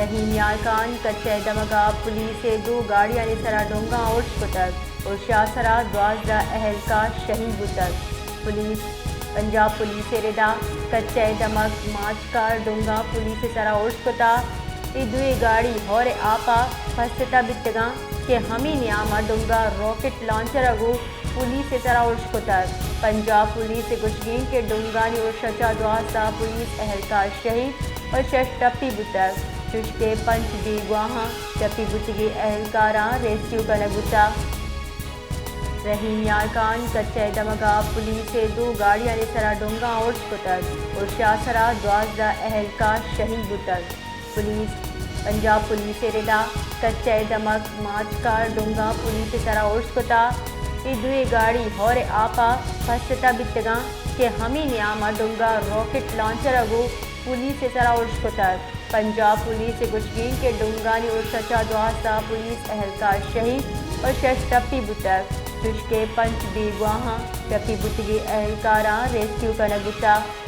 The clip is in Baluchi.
رحیم یار خان کچ ءِ دمگ ءَ پولیس ءِ دو گاڑیانی سرا ڈنگاں ارش کتگ۔ ارش ءِ سرا دوازدہ اہلکار شہید بوتگ۔ پولیس، پنجاب پولیس ءِ ردا کچ ءِ دمگ ماچکار ڈنگاں پولیس ءِ سرا ارش کتگ۔ اے دوئیں گاڑی ہور ءِ آپ ءَ پستا بیتگاں کہ ہمے نیام ءَ ڈنگا راکٹ لانچر ءَ گوں پولیس ءِ سرا ارش کتگ۔ پنجاب پولیس ءِ گوشگ انت کہ ڈنگانی ارش ءَ چہ دوازدہ پولیس اہلکار شہید ءُ شش ٹپی بوتگ، چوشکہ پنچ بیگواہاں ٹپی بوتگیں اہلکاراں ریسکیو کنگ بوتگ۔ رحیم یار خان کچ ءِ دمگ ءَ پولیس ءِ دو گاڑیانی سرا ڈنگاں ارش کتگ۔ ارش ءِ سرا دوازدہ اہلکار شہید بوتگ۔ پولیس، پنجاب پولیس ءِ ردا کچ ءِ دمگ ماچکار ڈنگاں پولیس ءِ سرا ارش کتگ۔ اے دوئیں گاڑی ہور ءِ آپ ءَ پستا بیتگاں کہ ہمے نیام ءَ ڈنگا راکٹ لانچر ءَ گوں پولیس ءِ سرا ارش کتگ۔ پنجاب پولیس ءِ گوشگ انت کہ ڈنگانی ارش ءَ چہ دوازدہ پولیس اہلکار شہید ءُ شش ٹپی بوتگ، چوشکہ پنچ بیگواہاں ٹپی بوتگیں اہلکاراں ریسکیو کنگ بوتگ۔